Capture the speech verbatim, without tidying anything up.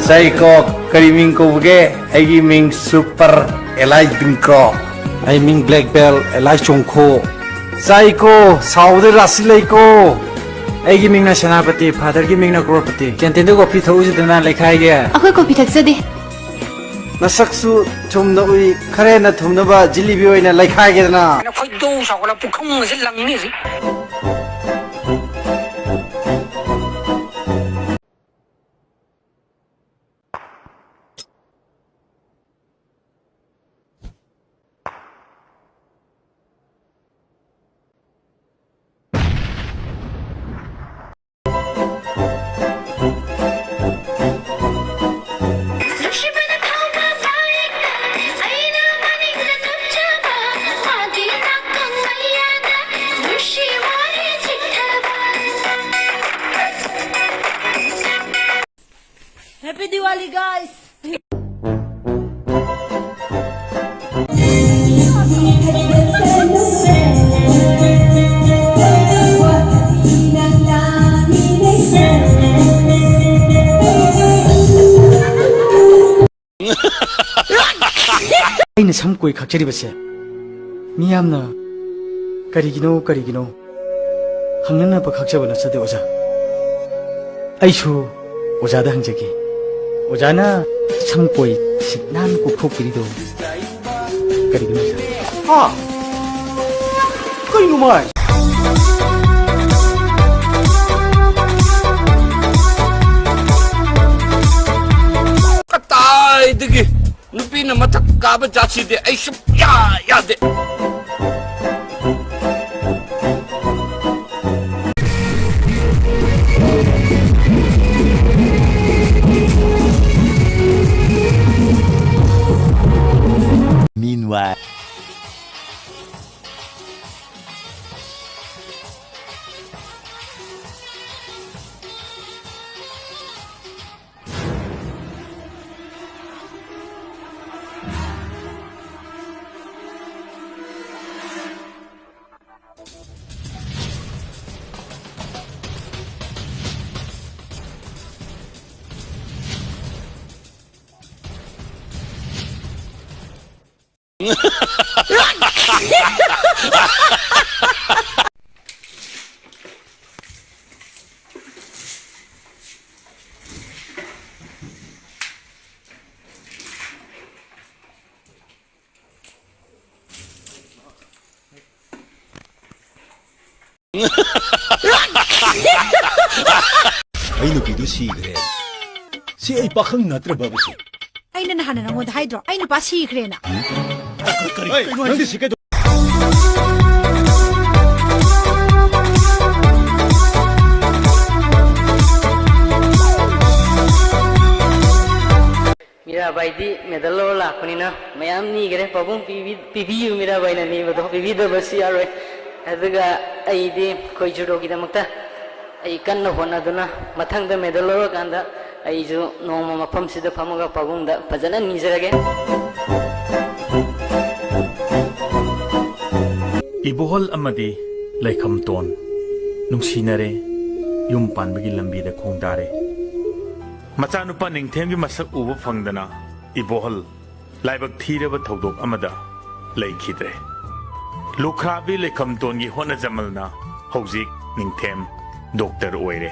ꯆꯥꯏꯀꯣ, ꯀꯔꯤ ꯃꯤꯡ ꯀꯧꯕꯒꯦ? ꯑꯩꯒꯤ ꯃꯤꯡ ꯁꯨꯄꯔ ꯑꯦꯂꯥꯏ ꯗꯤꯡꯀ꯭ꯔꯣ꯫ ꯑꯩ ꯃꯤꯡ ꯕ꯭ꯂꯦꯛ ꯕꯦꯜ ꯑꯦꯂꯥꯏ ꯆꯣꯡꯈꯣ꯫ ꯆꯥꯏꯀꯣ, ꯁꯥꯎꯕꯗ ꯔꯥꯁꯤ ꯂꯩꯀꯣ꯫ ꯑꯩꯒꯤ ꯃꯤꯡꯅ ꯁꯦꯅꯥꯄꯇꯤ, ꯐꯥꯗꯔꯒꯤ ꯃꯤꯡꯅ ꯀ꯭ꯔꯣꯔꯄꯇꯤ꯫ ꯀꯦꯟꯇꯤꯟꯗ ꯀꯣꯐꯤ ꯊꯛꯎꯁꯤꯗꯅ, ꯂꯩꯈꯥꯏꯒꯦ꯫ ꯑꯩꯈꯣꯏ ꯀꯣꯐꯤ ꯊꯛꯆꯗꯦ꯫ ꯅꯁꯛꯁꯨ ꯊꯨꯝꯅ ꯎꯏ, ꯈꯔ ꯍꯦꯟꯅ ꯊꯨꯝꯅꯕ ꯖꯤꯂꯤꯕꯤ ꯑꯣꯏꯅ ꯂꯩꯈꯥꯏꯒꯦꯗꯅ꯫ ꯈꯣꯏꯗꯧ ꯁꯥꯎꯒꯠꯂ ꯄꯨꯈꯝ ꯑꯁꯤ ꯂꯪꯅꯤ ꯍꯧꯖꯤꯛ꯫ Happy Diwali, guys! ꯑꯩꯅ ꯁꯝ ꯀꯣꯏ ꯈꯥꯛꯆꯔꯤꯕꯁꯦ ꯃꯤꯌꯥꯝꯅ ꯀꯔꯤꯒꯤꯅꯣ, ꯀꯔꯤꯒꯤꯅꯣ ꯍꯪꯅꯅꯕ ꯈꯥꯛꯆꯕ ꯅꯠꯆꯗꯦ, ꯑꯣꯖꯥ꯫ ꯑꯩꯁꯨ ꯑꯣꯖꯥꯗ ꯍꯪꯖꯒꯦ꯫ ꯑꯣꯖꯥꯅ ꯁꯝ ꯀꯣꯏ ꯁꯤꯠ ꯅꯥꯟꯅ ꯀꯣꯛꯊꯣꯛꯄꯤꯔꯤꯗꯣ ꯀꯔꯤꯒꯤꯅꯣ, ꯑꯣꯖꯥ? ꯍꯥ? ꯀꯩꯅꯣ ꯃꯥꯏ? ꯀꯗꯥꯏꯗꯒꯤ? ꯅꯨꯄꯤꯅ ꯃꯊꯛ ꯀꯥꯕ ꯖꯥꯠꯁꯤꯗꯤ ꯑꯩ ꯁꯨꯛꯌꯥ ꯌꯥꯗꯦ꯫ Meanwhile. ꯑꯩ ꯅꯨꯄꯤꯗꯨ ꯁꯤꯈ꯭ꯔꯦ꯫ ꯁꯤ ꯑꯩ ꯄꯥꯈꯪ ꯅꯠꯇ꯭ꯔꯕꯕꯁꯦ? ꯑꯩꯅ ꯅꯍꯥꯟ ꯅꯉꯣꯟꯗ ꯍꯥꯏꯗ꯭ꯔꯣ, ꯑꯩ ꯅꯨꯄꯥ ꯁꯤꯈ꯭ꯔꯦꯅ? ꯀꯔꯤ, ꯀꯔꯤ, ꯀꯩꯅꯣ ꯍꯥꯏꯁꯦ? ꯁꯤ ꯀꯩꯗꯧ- ꯃꯤꯔꯥꯕꯥꯏꯗꯤ ꯃꯦꯗꯜ ꯂꯧꯔ ꯂꯥꯛꯄꯅꯤꯅ ꯃꯌꯥꯝ ꯅꯤꯈ꯭ꯔꯦ꯫ ꯄꯥꯕꯨꯡ ꯄꯤꯕꯤ-, ꯄꯤꯕꯤꯌꯨ, ꯃꯤꯔꯥꯕꯥꯏꯅ ꯅꯤꯕꯗꯣ ꯄꯤꯕꯤꯗꯕꯁꯨ ꯌꯥꯔꯣꯏ꯫ ꯑꯗꯨꯒ ꯑꯩꯗꯤ ꯑꯩꯈꯣꯏ ꯖꯨꯗꯣꯒꯤꯗꯃꯛꯇ ꯑꯩ ꯀꯟꯅ ꯍꯣꯠꯅꯗꯨꯅ ꯃꯊꯪꯗ ꯃꯦꯗꯜ ꯂꯧꯔꯀꯥꯟꯗ ꯑꯩꯁꯨ ꯅꯣꯡꯃ ꯃꯐꯝꯁꯤꯗ ꯐꯝꯃꯒ ꯄꯥꯕꯨꯡꯗ ꯐꯖꯅ ꯅꯤꯖꯔꯒꯦ꯫ ꯏꯕꯣꯍꯜ ꯑꯃꯗꯤ ꯂꯩꯈꯝꯇꯣꯟ ꯅꯨꯡꯁꯤꯅꯔꯦ, ꯌꯨꯝ ꯄꯥꯟꯕꯒꯤ ꯂꯝꯕꯤꯗ ꯈꯣꯡꯗꯥꯔꯦ꯫ ꯃꯆꯥꯅꯨꯄꯥ ꯅꯤꯡꯊꯦꯝꯒꯤ ꯃꯁꯛ ꯎꯕ ꯐꯪꯗꯅ ꯏꯕꯣꯍꯜ ꯂꯥꯏꯕꯛ ꯊꯤꯔꯕ ꯊꯧꯗꯣꯛ ꯑꯃꯗ ꯂꯩꯈꯤꯗ꯭ꯔꯦ꯫ ꯂꯨꯈ꯭ꯔꯥꯕꯤ ꯂꯩꯈꯝꯇꯣꯟꯒꯤ ꯍꯣꯠꯅꯖꯃꯜꯅ ꯍꯧꯖꯤꯛ ꯅꯤꯡꯊꯦꯝ ꯗꯣꯛꯇꯔ ꯑꯣꯏꯔꯦ꯫